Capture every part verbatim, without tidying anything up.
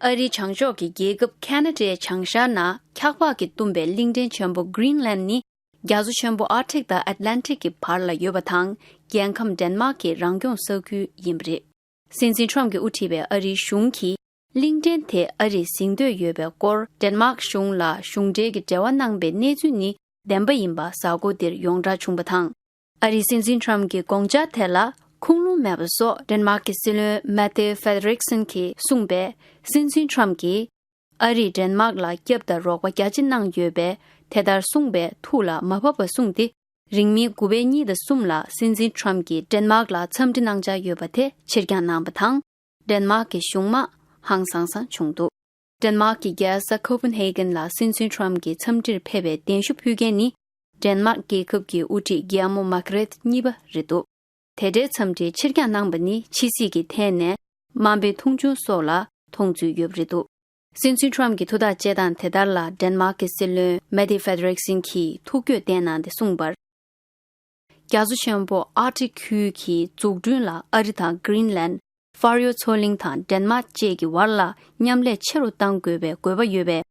ཨ་རིའི་བྱང་ཕྱོགས་ཀྱི་རྒྱལ་ཁབ་ཁ་ན་ཌའི་བྱང་ཤར་ན་འཁྱག་པགས་ཀྱིས་བཏུམས་པའི་གླིང་ཕྲན་ཆེན་པོ་Greenland ནི། རྒྱ་མཚོ་ཆེན་པོ་Arctic དང་Atlantic གི་བར་ལ་ཡོད་པ་དང་། རྒྱལ་ཁམས་ཌེན་མཱག་གི་རང་སྐྱོང་ས་ཁུལ་ཡིན་པ་རེད། སྲིད་འཛིན་ཁྲོམ་གྱིས་དབུ་ཁྲིད་པའི་ཨ་རིའི་གཞུང་གིས། གླིང་ཕྲན་དེ་ཨ་རིས་ཟིན་འདོད་ཡོད་པའི་སྐོར། ཌེན་མཱག་གཞུང་ལ་གཞུང་འབྲེལ་གྱི་འབྲེལ་བ་གནང་པའི་གནས་ཚུལ་ནི་བདེན་པ་ཡིན་པ་གཟའ་འཁོར་འདིར་ཡོངས་གྲགས་བྱུང་པ་དང་། ཨ་རིའི་སྲིད་འཛིན་ཁྲོམ་གྱི་དགོངས་འཆར་དེ་ལ་ཁུངས་ལུང་མེད་པ་སོགས། ཌེན་མཱག་གི་སྲིད་བློན་Mette Frederiksen གྱིས་གསུངས་པས། སྲིད་འཛིན་ཁྲོམ་གྱིས། ཨ་རིས་ཌེན་མཱག་ལ་སྐྱབས་དང་རོགས་པ་རྒྱ་ཆེ་གནང་ཡོད་པས། དེ་ལྟར་གསུངས་པས་ཐུགས་ལ་མ་བབས་པ་གསུངས་ཏེ། རིང་མིན་དགུ་པའི་གཉིས་དང་གསུམ་ལ་སྲིད་འཛིན་ཁྲོམ་གྱིས་ཌེན་མཱག་ལ་འཚམས་འདྲི་གནང་འཆར་ཡོད་པ་དེ་ཕྱིར་འགྱངས་གནང་པ་དང་། ཌེན་མཱག་གི་གཞུང་དམག་ཧང་སང་སང་བྱུང་འདུག་ཌེན་མཱག་གི་རྒྱལ་ས་Copenhagen ལ་སྲིད་འཛིན་ཁྲོམ་གྱིས་འཚམས་འདྲིར་ཕེབས་པའི་གདན་ཞུ་ཕུལ་མཁན་ནི། ཌེན་མཱག་རྒྱལ་ཁབ་ཀྱི་དབུ་ཁྲིད་རྒྱལ་མོ་Margrethe གཉིས་པ་རེད་འདུག་དེ་འདྲའི་འཚམས་འདྲི་ཕྱིར་འགྱངས་གནང་པ་ནི་ཕྱི་སྲིད་ཀྱི་ཐད་ནས་དམའ་འབེབས་མཐོང་ཆུང་སོགས་ལ་མཐོང་ཚུལ་ཡོད་པ་རེད་འདུག་སྲིད་འཛིན་ཁྲོམ་གྱི་ཐུགས་ཐག་བཅད་སྟངས་དེ་ལྟར་ལ། ཌེན་མཱག་གི་སྲིད་བློན་Mette Frederiksen གྱིས་ཐུགས་འགྱོད་བསྟན་གནང་སྟེ་གསུངས་པར། རྒྱ་མཚོ་ཆེན་པོ་Arctic ཁུལ་གྱི་འཛུགས་སྐྲུན་ལ་ཨ་རི་དང་Greenland། ཧྥ་རོལ་མཚོ་གླིང་དང་ཌེན་མཱག་བཅས་ཀྱི་བར་ལ་མཉམ་ལས་ཆེ་རུ་གཏང་དགོས་པའི་དགོས་པ་ཡོད་པས།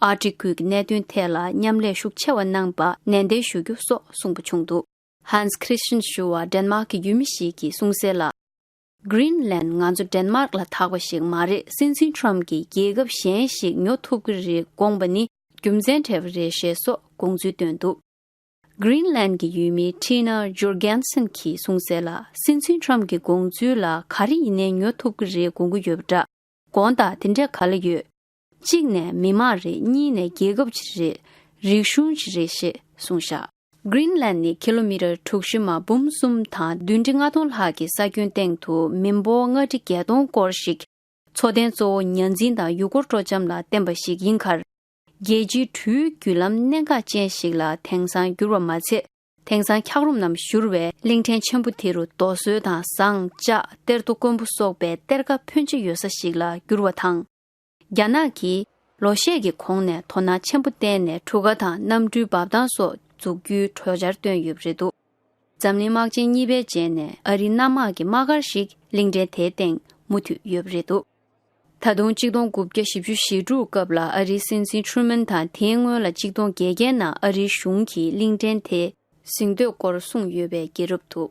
Arctic ཁུལ་གྱི་གནད་དོན་ཐད་ལ་མཉམ་ལས་ཤུགས་ཆེ་བ་གནང་པ་ནན་ཏན་ཞུ་རྒྱུ་སོགས་གསུངས་པ་བྱུང་འདུག Hans Christian ཞུ་བ་ཌེན་མཱག་གི་ཡུལ་མི་ཞིག་གིས་གསུངས་གསལ་ལ། Greenland ང་ཚོ་ཌེན་མཱག་ལ་ཐག་པ་ཞིག་མ་རེད། སྲིད་འཛིན་ཁྲོམ་གྱིས་རྒྱལ་ཁབ་གཞན་ཞིག་ཉོ་ཐུབ་ཀྱི་རེད་དགོངས་པ་ནི་རྒྱུ་མཚན་བྲལ་བ་རེད་ཞེས་སོགས་དགོངས་ཚུལ་བཏོན་འདུག Greenland གྱི་ཡུལ་མི་Tina Jorgensen གྱིས་གསུངས་གསལ་ལ། སྲིད་འཛིན་ཁྲོམ་གྱི་དགོངས་ཚུལ་ལ་ག་རེ་ཡིན་ནའི་ཉོ་ཐུབ་ཀྱི་རེད་དགོངས་ཀྱི་ཡོད་པ་འདྲ། དགོངས་དག་དེ་འདྲ་ག་ལ་ཡོད། གཅིག་ནས་མི་མང་རེད། གཉིས་ནས་རྒྱལ་ཁབ་ཅིག་རེད། རིག་གཞུང་ཅིག་རེད་ཞེས་གསུངས་བཞག Greenland ནི་ཀི་ལོ་མི་ཊར་གྲུ་བཞི་མ་འབུམ་གསུམ་དང་བདུན་ཁྲི་ལྔ་སྟོང་ལྷག་གི་ས་ཁྱོན་སྟེང་དུ་མི་འབོར་ལྔ་ཁྲི་བརྒྱད་སྟོང་སྐོར་ཞིག་མཚོ་ལྡན་གཙོ་བོ་ཉ་འཛིན་དང་ཡུལ་སྐོར་སྤྲོ་འཆམ་ལ་བརྟེན་པ་ཞིག་ཡིན་ཁར། རྒྱལ་སྤྱིའི་འགྲུལ་བརྒྱུད་ལམ་གནད་འགག་ཅན་ཞིག་ལ་དེང་སང་གྱུར་བ་མ་ཚད། དེང་སང་འཁྱགས་རོམ་རྣམས་བཞུར་བས་གླིང་ཕྲན་ཆེན་པོ་དེ་རུ་རྡོ་སོལ་དང་ཟངས་ལྕགས་གཏེར་རྡོ་དཀོན་པོ་སོགས་པའི་གཏེར་ཁ་ཕོན་ཆེ་ཡོད་ས་ཞིག་ལ་གྱུར་བ་དང་། རྒྱ་ནག་གིས་ལོ་ཤས་ཀྱི་གོང་ནས་དོ་སྣང་ཆེན་པོ་བསྟན་ནས་གྲུ་ཁ་དང་གནམ་གྲུའི་འབབ་ཐང་སོགས་འཛུགས་རྒྱུའི་གྲོས་འཆར་བཏོན་ཡོད་པ་རེད་འདུག་འཛམ་གླིང་དམག་ཆེན་གཉིས་པའི་རྗེས་ནས་ཨ་རིའི་གནམ་དམག་གི་དམག་སྒར་ཞིག་གླིང་ཕྲན་དེའི་སྟེང་མུ་མཐུད་ཡོད་པ་རེད་འདུག་ད་དུང་གཅིག་སྟོང་དགུ་བརྒྱ་བཞི་བཅུ་ཞེ་དྲུག་སྐབས་ལ་ཨ་རིའི་སྲིད་འཛིན་ཁྲུ་མན་དང་དེའི་སྔོན་ལ་གཅིག་སྟོང་བརྒྱད་བརྒྱའི་ནང་ཨ་རིའི་གཞུང་གིས་གླིང་ཕྲན་དེ་ཟིན་འདོད་སྐོར་གསུངས་ཡོད་པའི་རྒྱལ་རབས་འདུག